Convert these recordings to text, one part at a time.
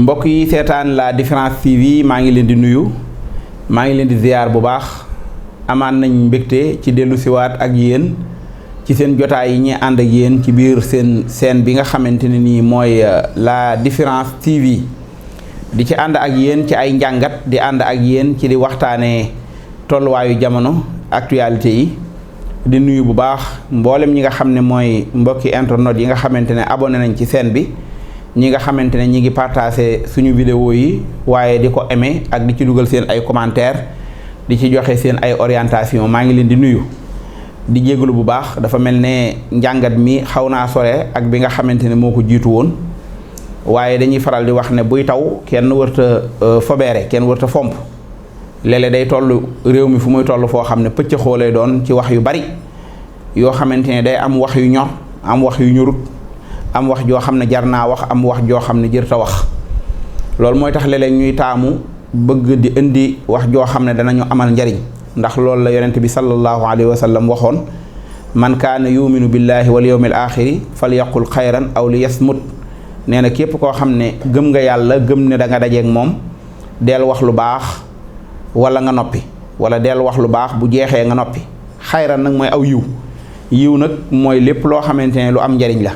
mbokk yi seetaan la Différence TV maa ngi leen di nuyu maa ngi leen di ziar bu baax amaan nañ mbégte ci dellu siwaat ak yéen ci seen jotaay yi ñuy ànd ak yéen ci biir seen bi nga xamante ne nii mooy la Différence TV di ci ànd ak yéen ci ay njàngat di ànd ak yéen ci di waxtaanee tolluwaayu jamono actualité yi di nuyu bu baax mboolem ñi nga xam ne mooy mbokki internet yi nga xamante ne abonné nañ ci seen bi ñi nga xamante ne ñi ngi partagé suñu vidéo yi waaye di ko aimé ak di ci dugal seen ay commentaire di ci joxe seen ay orientation maa ngi leen di nuyu di jégalu bu baax dafa mel ne njàngat mi xaw naa sore ak bi nga xamante ne moo ko jiitu woon waaye dañuy faral di wax ne buy taw kenn wërta fobeere kenn wërta fomp léeg-léeg day toll réew mi fu muy toll foo xam ne pëcc xoolee doon ci wax yu bari yoo xamante ne day am wax yu ñor am wax yu ñorut am wax joo xam ne jar naa wax am wax joo xam ne jërta wax loolu mooy tax léeg-léeg ñuy taamu bëgg di indi wax joo xam ne danañu amal njariñ ndax loolu la yonent bi sallallahu alayhi wa sallam waxoon man kaana yuminu billahi wal yawmil axiri fal yaqul xayran aw li yasmut nee na képp koo xam ne gëm nga yàlla gëm ne da nga dajeeg moom del wax lu baax wala nga noppi wala del wax lu baax bu jeexee nga noppi xayran nag mooy aw yiw nag mooy lépp loo xamante ne lu am njariñ la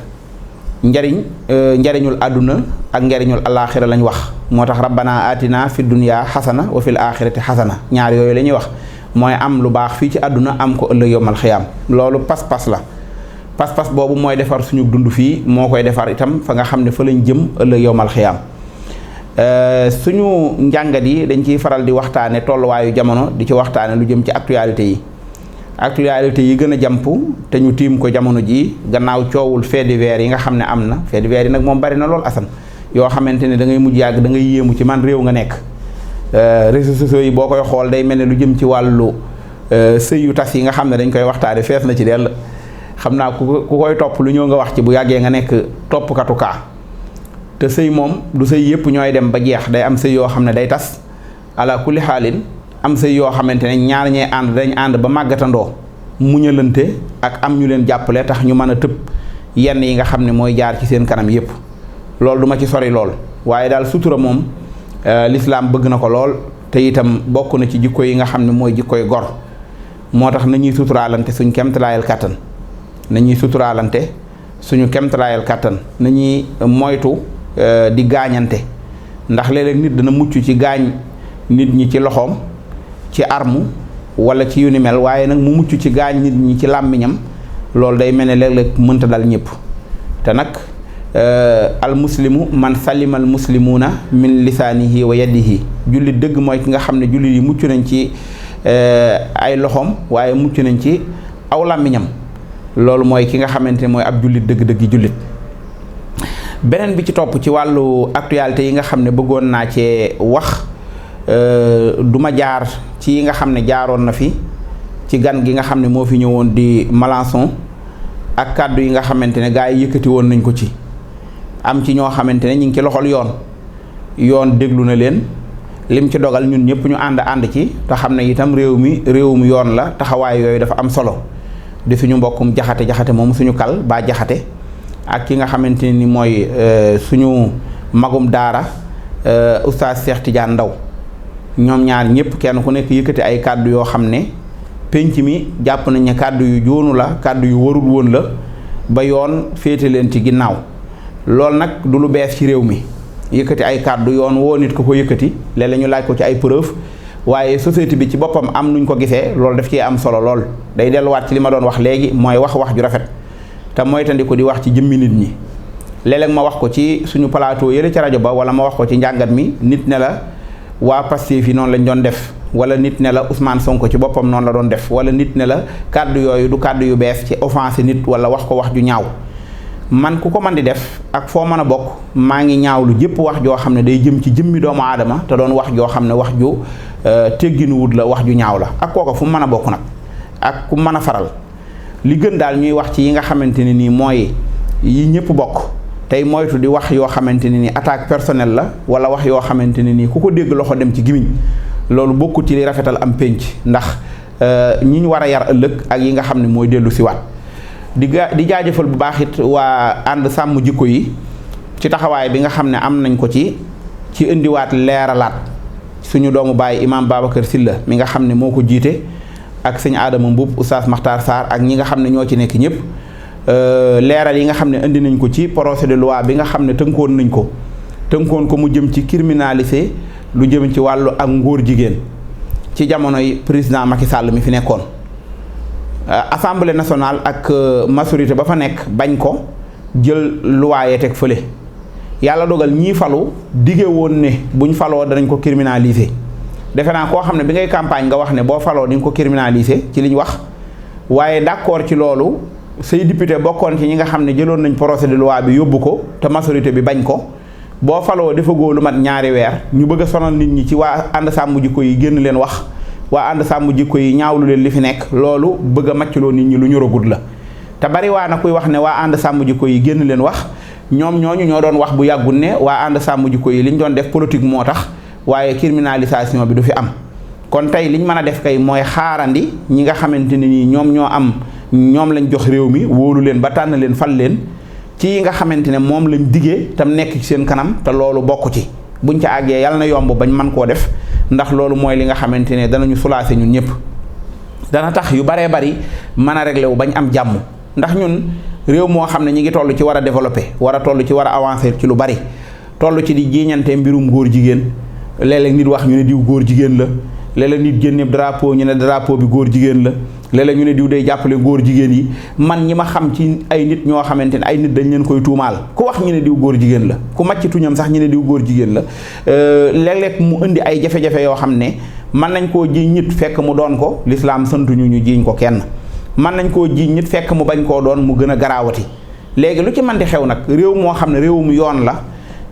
njariñul àdduna ak njariñul alaaxira lañ wax moo tax rabbana atina fi dunya xasana wa fil axirati xasana ñaar yooyu la ñuy wax mooy am lu baax fii ci àdduna am ko ëllëg yowmal xiyaam loolu pas-pas la pas-pas boobu mooy defar suñu dund fii moo koy defar itam fa nga xam ne fa lañ jëm ëllëg yowmal xiyaam suñu njàngat yi dañ ciy faral di waxtaane tolluwaayu jamono di ci waxtaane lu jëm ci actualité yi gën a jàmp te ñu tiim ko jamono ji gannaaw coowul fait divers yi nga xam ne am na fait divers yi nag moom bari na lool asan yoo xamante ne da ngay mujj yàgg da ngay yéemu ci man réew nga nekk réseaux sociaux yi boo koy xool day mel ne lu jëm ci wàllu sëy yu tas yi nga xam ne dañ koy waxtaane fees na ci dell xam naa ku koy topp lu ñëw nga wax ci bu yàggee nga nekk toppkatu kaa te sëy moom du sëy yëpp ñooy dem ba jeex day am sëy yoo xam ne day tas ala kulli xaalin am sëy yoo xamante ne ñaar ñee ànd dañ ànd ba màggatandoo muñalante ak am ñu leen jàppale tax ñu mën a tëb yenn yi nga xam ne mooy jaar ci seen kanam yépp loolu duma ci sori lool waaye daal sutura moom lislaam bëgg na ko lool te itam bokk na ci jikko yi nga xam ne mooy jikkoy gor moo tax nañuy suturaalante suñu kemtalaayal kàttan nañuy suturaalante suñu kemtalaayal kàttan nañuy moytu di gaañante ndax léeg-léeg nit dana mucc ci gaañ nit ñi ci loxoom ci armu wala ci yu ni mel waaye nag mu mucc ci gaañ nit ñi ci làmmiñam loolu day mel ne léeg-léeg mënta dal ñëpp te nag al muslimu man salima al muslimuuna min lisaanihi wa yadihi jullit dëgg mooy ki nga xam ne jullit yi mucc nañ ci ay loxoom waaye mucc nañ ci aw làmmiñam loolu mooy ki nga xamante ne mooy ab jullit dëgg-dëgg jullit beneen bi ci topp ci wàllu actualité yi nga xam ne bëggoon naa cee wax duma jaar ci yi nga xam ne jaaroon na fi ci gan gi nga xam ne moo fi ñëwoon di Mélenchon ak kàddu yi nga xamante ne gaa yi yëkkati woon nañ ko ci am ci ñoo xamante ne ñu ngi ci loxol yoon déglu na leen lim ci dogal ñun ñëpp ñu ànd ci te xam ne itam réewum yoon la taxawaay yooyu dafa am solo di suñu mbokkum jaxate moom suñu kal ba jaxate ak ki nga xamante ni mooy suñu magum daara oustaz Cheikh Tidiane Ndaw ñoom ñaar ñëpp kenn ku nekk yëkkati ay kàddu yoo xam ne penc mi jàpp nañ ne kàddu yu joonu la kàddu yu warul woon la ba yoon féete leen ci ginnaaw loolu nag du lu bees ci réew mi yëkkati ay kàddu yoon woo nit ko yëkkati léeg-léeg ñu laaj ko ci ay preuve waaye société bi ci boppam am nuñ ko gisee loolu daf ciy am solo lool day delluwaat ci li ma doon wax léegi mooy wax ju rafet te moytandi ko di wax ci jëmmi nit ñi léeg-léeg ma wax ko ci suñu plateau yële ci rajo ba wala ma wax ko ci njàngat mi nit ne la waa Pastef yi noonu lañ doon def wala nit ne la Ousmane Sonko ci boppam noonu la doon def wala nit ne la kàddu yooyu du kàddu yu bees ci offensé nit wala wax ko wax ju ñaaw man ku ko mën di def ak foo mën a bokk maa ngi ñaawlu jëpp wax joo xam ne day jëm ci jëmmi doomu aadama te doon wax joo xam ne wax ju tegginuwut la wax ju ñaaw la ak kooka fu mu mën a bokk nag ak ku mën a faral li gën daal ñuy wax ci yi nga xamante ne nii mooy yi ñëpp bokk tey moytu di wax yoo xamante ne ni attaque personnelle la wala wax yoo xamante ne nii ku ko dégg loxo dem ci gimiñ loolu bokkut ci li rafetal am pénc ndax ñi ñu war a yar ëllëg ak yi nga xam ne mooy dellu siwaat di jaajëfal bu baax it waa ànd sàmm jikko yi ci taxawaay bi nga xam ne am nañ ko ci ci indiwaat leeralaat suñu doomu baay imaam Babacar Sylla mi nga xam ne moo ko jiite ak sëñ Adama Mbub Oustaz Makhtar Sarr ak ñi nga xam ne ñoo ci nekk ñëpp leeral yi nga xam ne indi nañ ko ci projet de loi bi nga xam ne tënkoon ko mu jëm ci criminaliser lu jëm ci wàllu ak ngóor jigéen ci jamonoy président Macky Sall mi fi nekkoon assemblée nationale ak majorité ba fa nekk bañ ko jël loi yee teg fële yàlla dogal ñii falu dige woon ne buñ faloo danañ ko criminaliser defe naa koo xam ne bi ngay campagne nga wax ne boo faloo di nga ko criminaliser ci liñ wax waaye d'accord ci loolu say député bokkoon ci ñi nga xam ne jëloon nañ projet de loi bi yóbbu ko te majorité bi bañ ko boo faloo dafa góor lu mat ñaari weer ñu bëgg a sonal nit ñi ci waa ànd sàmm jikko yi génn leen wax waa ànd sàmm jikko yi ñaawlu leen li fi nekk loolu bëgg a màccloo nit ñi lu ñoragut la te bari waa na kuy wax ne waa ànd sàmm jikko yi génn leen wax ñoom ñooñu ñoo doon wax bu yàggul ne waa ànd sàmm jikko yi li ñu doon def politique moo tax waaye criminalisation bi du fi am kon tey liñ mën a def kay mooy xaarandi ñi nga xamante ne nii ñoom lañ jox réew mi wóolu leen ba tànn leen fal leen ci yi nga xamante ne moom lañ diggee tam nekk ci seen kanam te loolu bokk ci buñ ca àggee yàlla na yomb bañ mën koo def ndax loolu mooy li nga xamante ne danañu soulager ñun ñëpp dana tax yu baree bari mën a régler wu bañ am jàmm ndax ñun réew moo xam ne ñi ngi toll ci war a développer war a toll ci war a avancer ci lu bari toll ci di jiiñante mbirum góor jigéen léeg-léeg nit wax ñu ne diw góor jigéen la léeg-léeg nit génne drapeau ñu ne drapeau bi góor jigéen la léeg-léeg ñu ne diw day jàppale góor jigéen yi man ñi ma xam ci ay nit ñoo xamante ne ay nit dañ leen koy tuumaal ku wax ñu ne diw góor jigéen la ku màcc tuñam sax ñu ne diw góor jigéen la léeg-léeg mu indi ay jafe-jafe yoo xam ne mën nañ koo jiiñ nit fekk mu doon ko lislaam santuñu ñu jiiñ ko kenn mën nañ koo jiiñ nit fekk mu bañ koo doon mu gën a garaawati léegi lu ci mën di xew nag réew moo xam ne réewum yoon la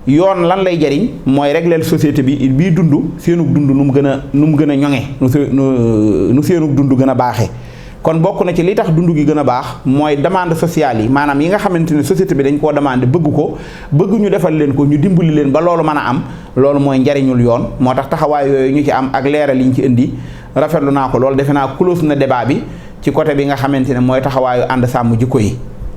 yoon lan lay jariñ mooy régler société bi bii dund seenug dund nu mu gën a ñoŋe nu seenug dund gën a baaxee kon bokk na ci li tax dund gi gën a baax mooy demande sociale yi maanaam yi nga xamante ne société bi dañ koo demandé bëgg ñu defal leen ko ñu dimbali leen ba loolu mën a am loolu mooy njariñul yoon moo tax taxawaay yooyu ñu ci am ak leeral yi ñu ci indi rafetlu naa ko loolu defe naa close na débat bi ci côté bi nga xamante ne mooy taxawaayu ànd sàmm jikko yi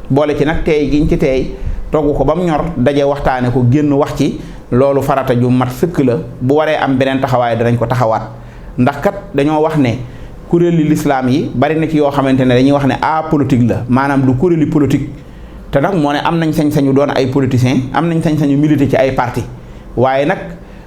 boole ci nag teey giñ ci teey togg ko ba mu ñor daje waxtaane ko génn wax ci loolu farata ju mat sëkk la bu waree am beneen taxawaay danañ ko taxawaat ndax kat dañoo wax ne kuréeli lislaam yi bari na ci yoo xamante ne dañuy wax ne apolitique la maanaam du kuréeli politique te nag moo ne am nañ sañ-sañu doon ay politiciens am nañ sañ-sañu militer ci ay parti waaye nag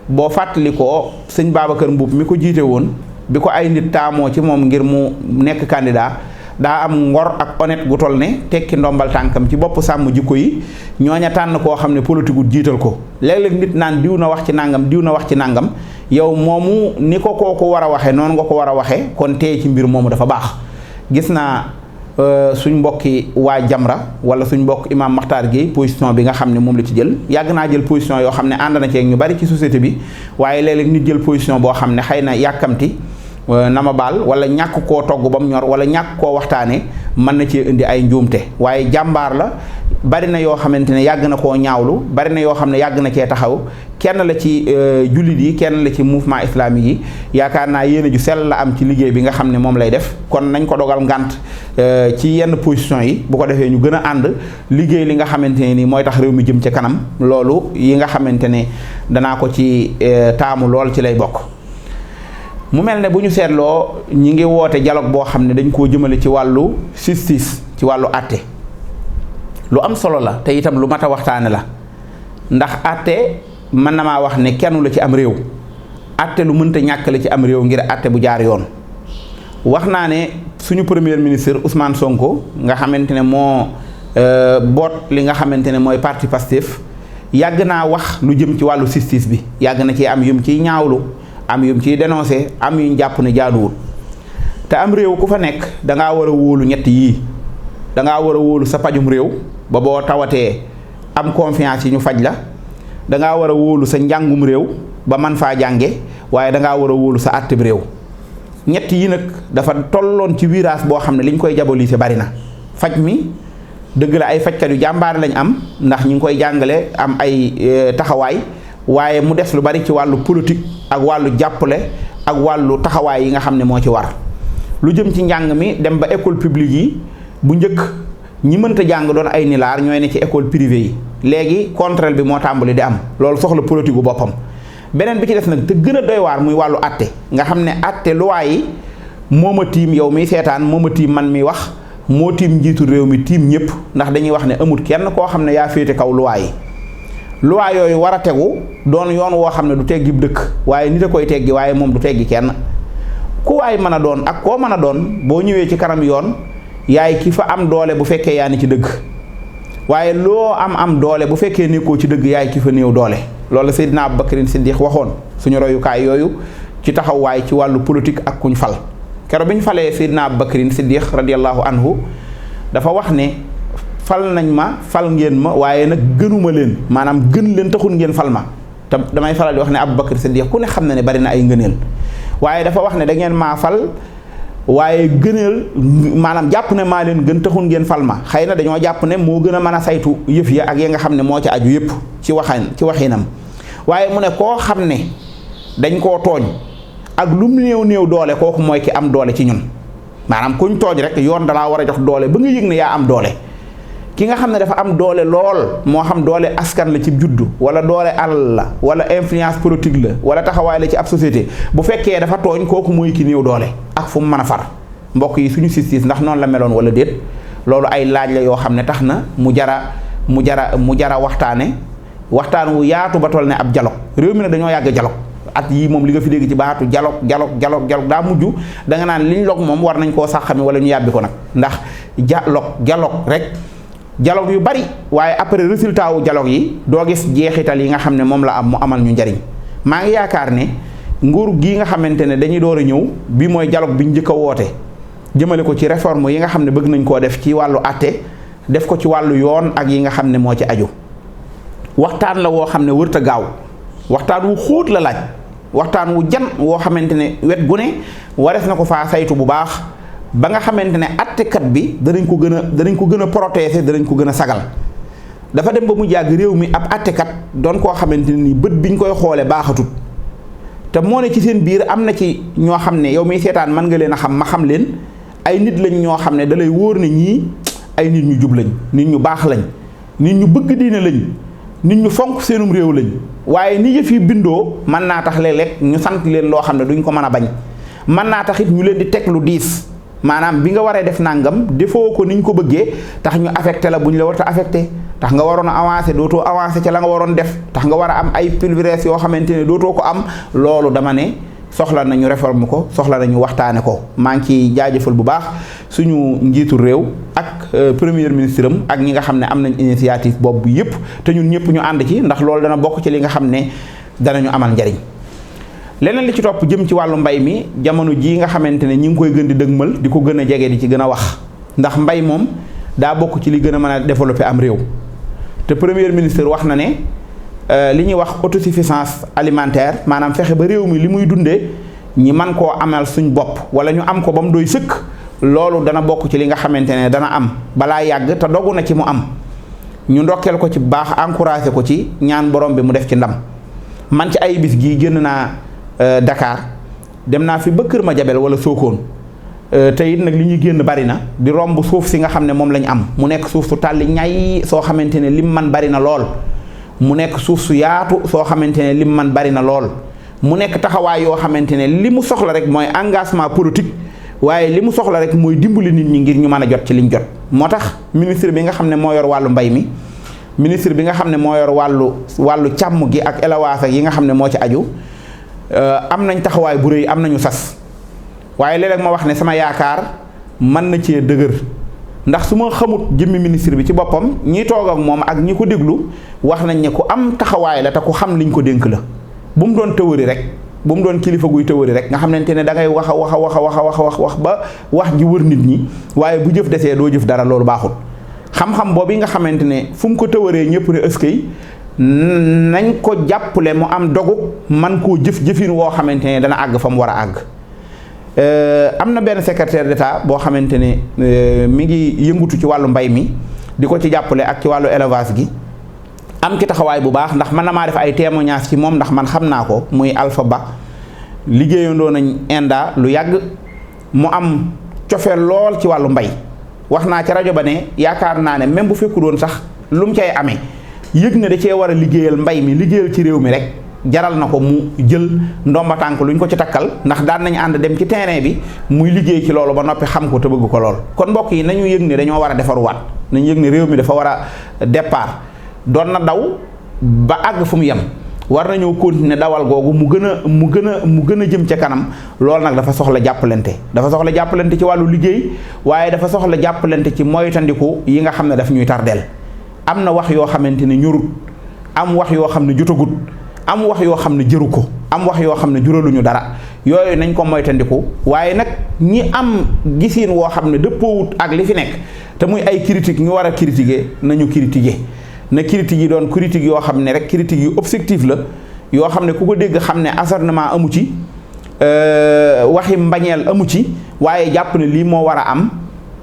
boo fàttali ko sëñ Babacar Mboup mi ko jiite woon bi ko ay nit taamoo ci moom ngir mu nekk candidat daa am ngor ak honnête gu toll ne tekki ndombal tànkam ci bopp sàmm jikko yi ñooña tànn koo xam ne politique gu jiital ko léeg-léeg nit naan diw na wax ci nangam diw na wax ci nangam yow moomu ni ko kooku war a waxee noonu nga ko war a waxee kon tey ci mbir moomu dafa baax gis naa suñ mbokki waa Jamra wala suñ mbokk Imam Makhtar Gueye position bi nga xam ne moom la ci jël yàgg naa jël position yoo xam ne ànd na ceeg ñu bari ci société bi waaye léeg-léeg nit jël position boo xam ne xëy na yàkkamti na ma baal wala ñàkk koo togg ba mu ñor wala ñàkk koo waxtaane mën na cee indi ay njuumte waaye jàmbaar la bari na yoo xamante ne yàgg na koo ñaawlu bari na yoo xam ne yàgg na cee taxaw kenn la ci jullit yi kenn la ci mouvement islamique yi yaakaar naa yéen a ju sell la am ci liggéey bi nga xam ne moom lay def kon nañ ko dogal ngànt ci yenn position yi bu ko defee ñu gën a ànd liggéey li nga xamante ne ni mooy tax réew mi jëm ca kanam loolu yi nga xamante ne danaa ko ci taamu lool ci lay bokk. mu mel ne bu ñu seetloo ñi ngi woote dialogue boo xam ne dañ koo jëmale ci wàllu justice ci wàllu àtte lu am solo la te itam lu mat a waxtaane la ndax àtte mën na maa wax ne kenn la ci am réew àtte lu mënta ñàkk la ci am réew ngir àtte bu jaar yoon wax naa ne suñu premier ministre Ousmane Sonko nga xamante ne moo boot li nga xamante ne mooy parti Pastef yàgg naa wax lu jëm ci wàllu justice bi yàgg na ci am yum ciy ñaawlu am yum ciy dénoncé am yuñ jàpp ne jaaduwul te am réew ku fa nekk dangaa war a wóolu ñett yii dangaa war a wóolu sa pajum réew ba boo tawatee am confiance yi ñu faj la dangaa war a wóolu sa njàngum réew ba man faa jànge waaye dangaa war a wóolu sa àtteb réew ñett yi nag dafa tolloon ci virage boo xam ne liñ koy jabolise bari na faj mi dëgg la ay fajkat yu jàmbaar lañ am ndax ñu ngi koy jàngale am ay taxawaay waaye mu des lu bari ci wàllu politique ak wàllu jàppale ak wàllu taxawaay yi nga xam ne moo ci war lu jëm ci njàng mi dem ba école publique yi bu njëkk ñi mënta jàng doon ay nilaar ñooy ne ci école privée yi léegi contraire bi moo tàmbali di am loolu soxla politique gu boppam beneen bi ci des nag te gën a doy waar muy wàllu àtte nga xam ne àtte luwaa yi moo ma tiim yow miy seetaan moo ma tiim man mi wax moo tiim njiitu réew mi tiim ñëpp ndax dañuy wax ne amul kenn koo xam ne yaa féete kaw luwaa yi luwaa yooyu war a tegu doon yoon woo xam ne du teggi dëkk waaye nit a koy teggi waaye moom du teggi kenn ku waay mën a doon ak koo mën a doon boo ñëwee ci kanam yoon yaay ki fa am doole bu fekkee yaa ni ci dëgg waaye loo am doole bu fekkee nekkoo ci dëgg yaay ki fa néew doole loolu Seydina Abubakrin Siddiq waxoon suñu royukaay yooyu ci taxawaay ci wàllu politique ak kuñ fal keroog bi ñu falee Seydina Abubakrin Siddiq radiyallahu anhu dafa wax ne fal nañ ma fal ngeen ma waaye nag gënuma leen maanaam gën leen taxul ngeen fal ma te damay faral di wax ne Abubakar Siddiq ku ne xam na ne bari na ay ngëneel waaye dafa wax ne da ngeen maa fal waaye gëneel maanaam jàpp ne maa leen gën taxul ngeen fal ma xëy na dañoo jàpp ne moo gën a mën a saytu yëf ya ak ya nga xam ne moo ci aju yëpp ci waxinam waaye mu ne koo xam ne dañ koo tooñ ak lu mu néew doole kooku mooy ki am doole ci ñun maanaam kuñ tooñ rek yoon dalaa war a jox doole ba nga yëg ne yaa am doole ki nga xam ne dafa am doole lool moo xam doole askan la ci juddu wala doole alal la wala influence politique la wala taxawaay la ci ab société bu fekkee dafa tooñ kooku mooy ki néew doole ak fu mu mën a far mbokk yi suñu justice ndax noonu la meloon wala déet loolu ay laaj la yoo xam ne tax na mu jara waxtaan wu yaatu ba toll ne ab dialogue réew mi nag dañoo yàgg dialogue at yii moom li nga fi dégg ci baatu dialogue daa mujj da nga naan liñ log moom war nañ koo saxami wala ñu yàbbi ko nag ndax dialogue rek dialogue yu bari waaye après résultat wu dialogue yi doo gis jeexital yi nga xam ne moom la am mu amal ñu njariñ maa ngi yaakaar ne nguur gii nga xamante ne dañuy door a ñëw bi mooy dialogue bi ñu njëkk a woote jëmale ko ci réforme yi nga xam ne bëgg nañ koo def ci wàllu àtte def ko ci wàllu yoon ak yi nga xam ne moo ci aju waxtaan la woo xam ne wërta gaaw waxtaan wu xóot la laaj waxtaan wu jan woo xamante ne wet gu ne warees na ko faa saytu bu baax ba nga xamante ne attekat bi danañ ko gën a protéger danañ ko gën a sagal dafa dem ba mu jàgg réew mi ab attekat doon koo xamante ne ni bët biñ koy xoole baaxatut te moo ne ci seen biir am na ci ñoo xam ne yow miy seetaan mën nga leen a xam ma xam leen ay nit lañ ñoo xam ne dalay wóor ne ñii ay nit ñu jub lañ nit ñu baax lañ nit ñu bëgg diine lañ nit ñu fonk seenum réew lañ waaye ni yëf yi bindoo mën naa tax léeg-léeg ñu sant leen loo xam ne duñ ko mën a bañ mën naa tax it ñu leen di teg lu diis maanaam bi nga waree def nangam defoo ko niñ ko bëggee tax ñu affecté la bu ñu la war a affecté tax nga waroon a avancé dootoo avancé ca la nga waroon def tax nga war a am ay privilèges yoo xamante ne dootoo ko am loolu dama ne soxla nañu réforme ko soxla nañu waxtaane ko maa ngi ciy jaajëfal bu baax suñu njiitu réew ak premier ministre am ak ñi nga xam ne am nañ initiative boobu yëpp te ñun ñëpp ñu ànd ci ndax loolu dana bokk ci li nga xam ne danañu amal njariñ leneen li ci topp jëm ci wàllu mbay mi jamono jii nga xamante ne ñi ngi koy gën di dëgmal di ko gën a jege di ci gën a wax ndax mbay moom daa bokk ci li gën a mën a développer am réew te premier ministre wax na ne li ñuy wax autosuffisance alimentaire maanaam fexe ba réew mi li muy dundee ñi man koo amal suñ bopp wala ñu am ko ba mu doy sëkk loolu dana bokk ci li nga xamante ne dana am balaa yàgg te dogu na ci mu am ñu ndokkeel ko ci baax encouragé ko ci ñaan borom bi mu def ci ndam man ci ay bis gii génn naa Dakar dem naa fi ba Kër Madiabel wala Sokone te it nag li ñuy génn bari na di romb suuf si nga xam ne moom lañ am mu nekk suuf su tàlli ñay soo xamante ne lim man bari na lool mu nekk suuf su yaatu soo xamante ne lim man bari na lool mu nekk taxawaay yoo xamante ne li mu soxla rek mooy engagement politique waaye li mu soxla rek mooy dimbali nit ñi ngir ñu mën a jot ci liñ jot moo tax ministre bi nga xam ne moo yor wàllu mbay mi ministre bi nga xam ne moo yor wàllu càmm gi ak élevage yi nga xam ne moo ci aju am nañ taxawaay bu rëy am nañu sas waaye léeg-léeg ma wax ne sama yaakaar mën na cee dëgër ndax su ma xamut jëmmi ministre bi ci boppam ñi toog ak moom ak ñi ko déglu wax nañ ne ku am taxawaay la te ku xam liñ ko dénk la bu mu doon tëwëri rek bu mu doon kilifa guy tëwëri rek nga xamante ne da ngay wax ba wax ji wër nit ñi waaye bu jëf desee doo jëf dara loolu baaxul xam-xam boobu nga xamante ne fu mu ko tëwëree ñëpp ne ëskay nañ ko jàppale mu am dogu man koo jëfin woo xamante ne dana àgg fa mu war a àgg am na benn secrétaire d'État boo xamante ne mi ngi yëngutu ci wàllu mbay mi di ko ci jàppale ak ci wàllu élevage gi am ci taxawaay bu baax ndax man na maa def ay témoignage ci moom ndax man xam naa ko muy Alpha Ba liggéeyandoo nañ INDA lu yàgg mu am cofeel lool ci wàllu mbay wax naa ci rajo ba ne yaakaar naa ne même bu fekkul woon sax lu mu cay amee yëg ne da cee war a liggéeyal mbay mi liggéeyal ci réew mi rek jaral na ko mu jël ndomba tànk lu ñu ko ci takkal ndax daan nañ ànd dem ci terrain bi muy liggéey ci loolu ba noppi xam ko te bëgg ko lool. kon mbokk yi nañu yëg ne dañoo war a defaruwaat nañu yëg ne réew mi dafa war a départ doon na daw ba àgg fu mu yem war nañoo continuer dawal googu mu gën a jëm ca kanam loolu nag dafa soxla jàppalante ci wàllu liggéey waaye dafa soxla jàppalante ci moytandiku yi nga xam ne daf ñuy tardeel am na wax yoo xamante ne ñorut am wax yoo xam ne jotagut am wax yoo xam ne jëru ko am wax yoo xam ne juraluñu dara yooyu nañ ko moytandiku waaye nag ñi am gisiin woo xam ne dëppoowut ak li fi nekk te muy ay critique ñu war a critiquer nañu critiquer na critique yi doon critique yoo xam ne rek critique yu objectif la yoo xam ne ku ko dégg xam ne acharnement amu ci waxi mbañeel amu ci waaye jàpp ne lii moo war a am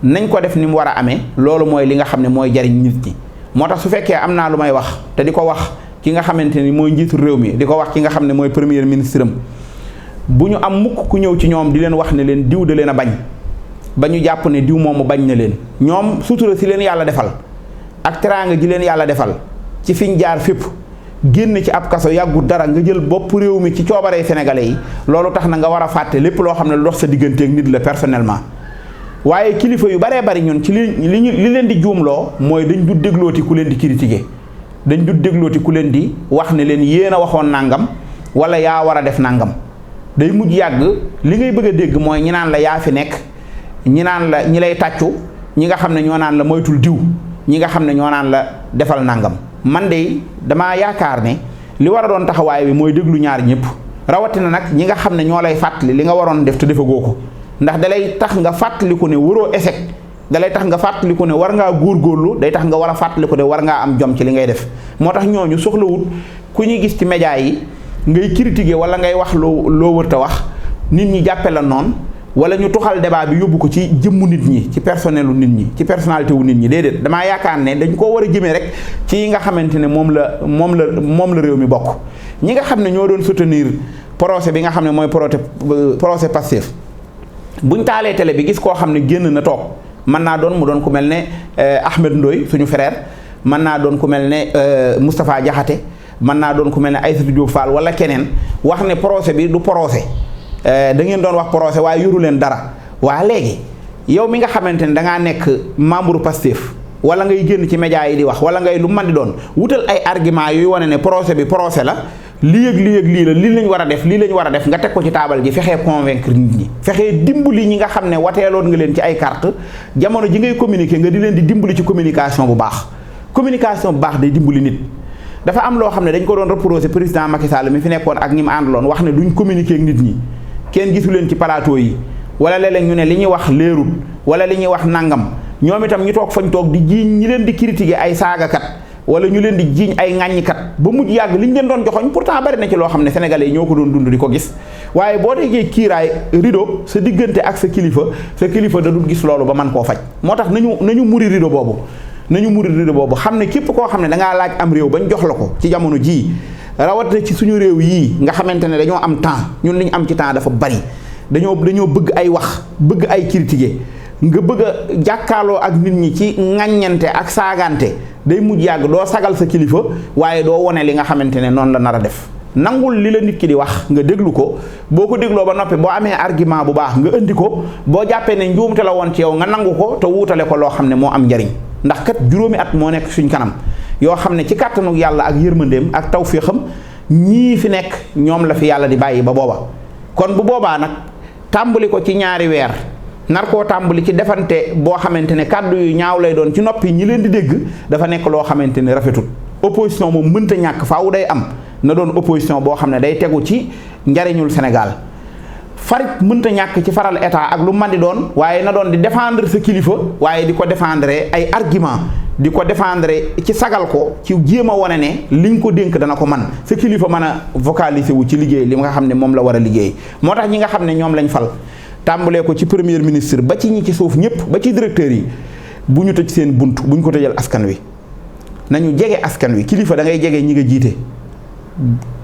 nañ ko def ni mu war a amee loolu mooy li nga xam ne mooy jariñ nit ñi. moo tax su fekkee am naa lu may wax te di ko wax ki nga xamante ni mooy njiitu réew mi di ko wax ki nga xam ne mooy premier ministre am bu ñu am mukk ku ñëw ci ñoom di leen wax ne leen diw da leen a bañ ba ñu jàpp ne diw moomu bañ na leen ñoom sutura si leen yàlla defal ak teraanga ji leen yàlla defal ci fiñ jaar fépp génn ci ab kaso yàggut dara nga jël bopp réew mi ci coobaree sénégalais yi loolu tax na nga war a fàtte lépp loo xam ne lu dox sa digganteeg nit la personnellement. waaye kilifa yu baree bari ñun ci li leen di juumloo mooy dañ du déglooti ku leen di critiquer dañ du déglooti ku leen di wax ne leen yéen a waxoon nangam wala yaa war a def nangam day mujj yàgg li ngay bëgg a dégg mooy ñi naan la yaa fi nekk ñi naan la ñi lay tàccu ñi nga xam ne ñoo naan la moytul diw ñi nga xam ne ñoo naan la defal nangam man de damaa yaakaar ne li war a doon taxawaay bi mooy déglu ñaar ñëpp rawatina nag ñi nga xam ne ñoo lay fàttali li nga waroon def te defagoo ko. ndax dalay tax nga fàttaliku ne waroo échec dalay tax nga fàttaliku ne war ngaa góorgóorlu day tax nga war a fàttaliku ne war ngaa am jom ci li ngay def moo tax ñooñu soxlawut ku ñuy gis ci média yi ngay critiquer wala ngay wax loo wërta wax nit ñi jàppe la noonu wala ñu tuxal débat bi yóbbu ko ci jëmmu nit ñi ci personnelu nit ñi ci personnalité wu nit ñi déedéet damaa yaakaar ne dañ koo war a jëmee rek ci yi nga xamante ne moom la réew mi bokk ñi nga xam ne ñoo doon soutenir procès bi nga xam ne mooy procès Pastef buñ taalee télé bi gis koo xam ne génn na toog mën naa doon mu doon ku mel ne Ahmed Ndoye suñu frère mën naa doon ku mel ne Moustapha Diakhaté mën naa doon ku mel ne Aïssatou Diop Fall wala keneen wax ne procès bi du procès da ngeen doon wax procès waaye yoru leen dara waa léegi yow mi nga xamante ne dangaa nekk membre Pastef wala ngay génn ci média yi di wax wala ngay lu mën di doon wutal ay argument yuy wane ne procès bi procès la lii ak lii la lii lañ war a def lii lañ war a def nga teg ko ci taabal ji fexee convaincre nit ñi fexee dimbali ñi nga xam ne wateeloon nga leen ci ay carte jamono ji ngay communiquer nga di leen di dimbali ci communication bu baax day dimbali nit dafa am loo xam ne dañ ko doon reprocher président Macky Sall mi fi nekkoon ak ñi mu àndaloon wax ne duñ communiquer ak nit ñi kenn gisu leen ci plateau yi wala léeg-léeg ñu ne li ñuy wax leerul wala li ñuy wax nangam ñoom itam ñu toog fañ toog di jiiñ ñi leen di critiquer ay saagakat wala ñu leen di jiiñ ay ŋàññikat ba mujj yàgg li ñu leen doon joxoñ pourtant bari na ci loo xam ne sénégalais yi ñoo ko doon dund di ko gis waaye boo déggee kiiraay rideau sa diggante ak sa kilifa da dul gis loolu ba man koo faj moo tax nañu muri rideau boobu xam ne képp koo xam ne dangaa laaj am réew bañ jox la ko ci jamono jii rawatina ci suñu réew yii nga xamante ne dañoo am temps ñun li ñu am ci temps dafa bari dañoo bëgg ay wax bëgg ay critiquer nga bëgg a jàkkaarloo ak nit ñi ci ŋàññante ak saagante day mujj yàgg doo sagal sa kilifa waaye doo wone li nga xamante ne noonu la nar a def nangul li la nit ki di wax nga déglu ko boo ko dégloo ba noppi boo amee argument bu baax nga indi ko boo jàppee ne njuumte la woon ci yow nga nangu ko te wuutale ko loo xam ne moo am njariñ ndax kat juróomi at moo nekk suñ kanam yoo xam ne ci kàttanu yàlla ak yërmandeem ak tawféexam ñii fi nekk ñoom la fi yàlla di bàyyi ba booba kon bu boobaa nag tàmbali ko ci ñaari weer nar koo tàmbali ci defante boo xamante ne kàddu yu ñaaw lay doon ci noppi ñi leen di dégg dafa nekk loo xamante ne rafetul opposition moom mënta ñàkk faaw day am na doon opposition boo xam ne day tegu ci njariñul Sénégal farit mënta ñàkk ci faral état ak lu man di doon waaye na doon di défendre sa kilifa waaye di ko défendre ay argument di ko défendre ci sagal ko ci jéem a wane ne liñ ko dénk dana ko man sa kilifa mën a vocaliser wu ci liggéey li nga xam ne moom la war a liggéey moo tax ñi nga xam ne ñoom lañ fal tàmbalee ko ci premier ministre ba ci ñi ci suuf ñëpp ba ci directeur yi bu ñu tëj seen bunt bu ñu ko tëjal askan wi nañu jege askan wi kilifa da ngay jege ñi nga jiite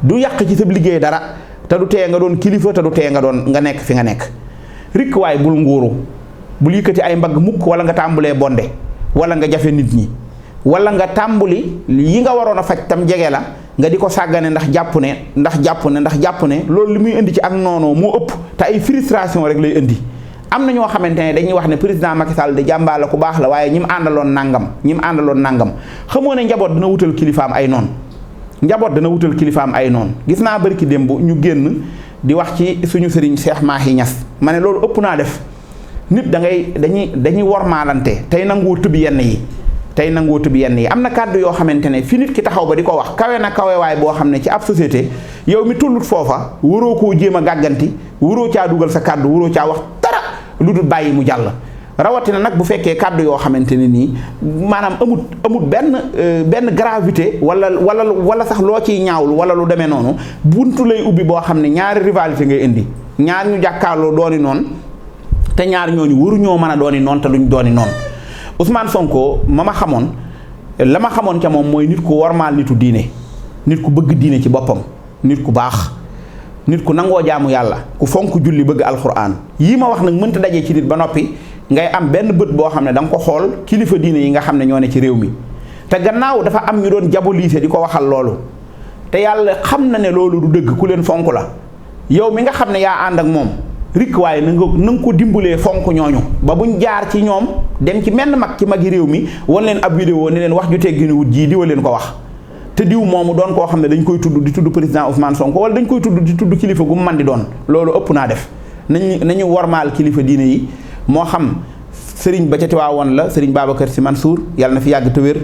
du yàq ci sa liggéey dara te du tee nga doon kilifa te du tee nga nekk fi nga nekk rikk waaye bul nguuru bul yëkkati ay mbagg mukk wala nga tàmbalee bonde wala nga jafe nit ñi wala nga tàmbuli yi nga waroon a faj tam jege la nga di ko sàggane ndax jàpp ne loolu li muy indi ci ak noonoo moo ëpp te ay frustration rek lay indi. am na ñoo xamante ne dañuy wax ne président Macky Sall de jàmbaar la ku baax la waaye ñi mu àndaloon nangam xamoo ne njaboot dina wutal kilifaam ay noon gis naa barki démb ñu génn di wax ci suñu sëriñ Cheikh Mahi Niass ma ne loolu ëpp naa def nit dañuy wormaalante tey nangoo tëb yenn yi am na kàddu yoo xamante ne fi nit ki taxaw ba di ko wax kawe na kawewaay boo xam ne ci ab société yow mi tullut foofa waroo koo jéem a gàgganti waroo caa dugal sa kàddu waroo caa wax dara lu dul bàyyi mu jàll. rawatina nag bu fekkee kàddu yoo xamante ne nii maanaam amut benn gravité wala sax loo ciy ñaawlu wala lu demee noonu buntu lay ubbi boo xam ne ñaari rivalité ngay indi ñaar ñu jàkkaarloo dooni noonu te ñaar ñooñu waruñoo mën a dooni noonu te duñ dooni noonu. Ousmane Sonko la ma xamoon ca moom mooy nit ku wormaal nitu diine nit ku bëgg diine ci boppam nit ku baax nit ku nangoo jaamu yàlla ku fonk julli bëgg alxuraan yii ma wax nag mënta daje ci nit ba noppi ngay am benn bët boo xam ne da nga ko xool kilifa diine yi nga xam ne ñoo ne ci réew mi te gannaaw dafa am ñu doon diaboliser di ko waxal loolu te yàlla xam na ne loolu du dëgg ku leen fonk la yow mi nga xam ne yaa ànd ak moom rik waaye na nga ko dimbalee fonk ñooñu ba buñ jaar ci ñoom dem ci menn mag ci magi réew mi wan leen ab vidéo ne leen wax ju tegginiwut jii diwa leen ko wax te diw moomu doon koo xam ne dañ koy tudd di tudd président Ousmane Sonko wala dañ koy tudd di tudd kilifa gu mu man di doon loolu ëpp naa def nañu warmaal kilifa diine yi moo xam sëriñ ba ca Tiwaawoon la sëriñ Babacar Sy Mansour yàlla na fi yàgg te wér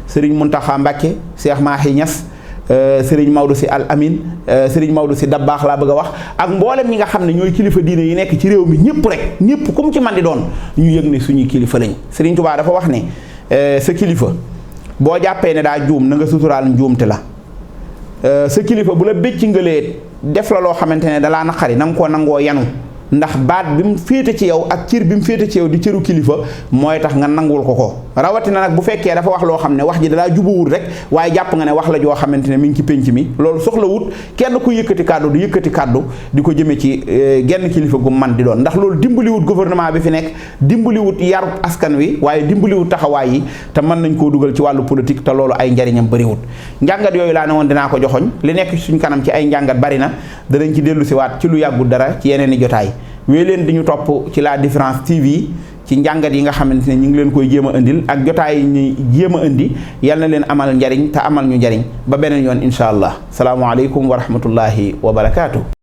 sëriñ Mountakha Mbacké Cheikh Mahi Niass sëriñ Maodo Sy Al Amin sëriñ Maodo Sy Dabakh laa bëgg a wax ak mboolem ñi nga xam ne ñooy kilifa diine yi nekk ci réew mi ñëpp ku mu ci man di doon ñu yëg ne suñuy kilifa lañ sëriñ Touba dafa wax ne sa kilifa boo jàppee ne daa juum na nga suturaal njuumte la sa kilifa bu la bécc ngalee def la loo xamante ne dalaa naqari na nga koo nangoo yanu ndax baat bi mu féete ci yow ak cër bi mu féete ci yow di cëru kilifa mooy tax nga nangul ko rawatina nag bu fekkee dafa wax loo xam ne wax ji dalaa jubuwul rek waaye jàpp nga ne wax la joo xamante ne mi ngi ci pénc mi loolu soxlawut kenn ku yëkkati kàddu di ko jëme ci genn kilifa gu man di doon ndax loolu dimbaliwut gouvernement bi fi nekk dimbaliwut yarub askan wi waaye dimbaliwut taxawaay yi te mën nañ koo dugal ci wàllu politique te loolu ay njariñam bëriwut njàngat yooyu laa ne woon dinaa ko joxoñ li nekk suñ kanam ci ay njàngat bari na danañ ci dellu si waat ci lu yàggul dara ci yeneen i jotaay wéy leen di ñu topp ci La Différence TV ci njàngat yi nga xamante ne ñu ngi leen koy jéem a indil ak jotaay yi ñuy jéem a indi yal na leen amal njariñ te amal ñu njariñ ba beneen yoon incha allah salaamualeykum wa rahmatullahi wa barakaatu.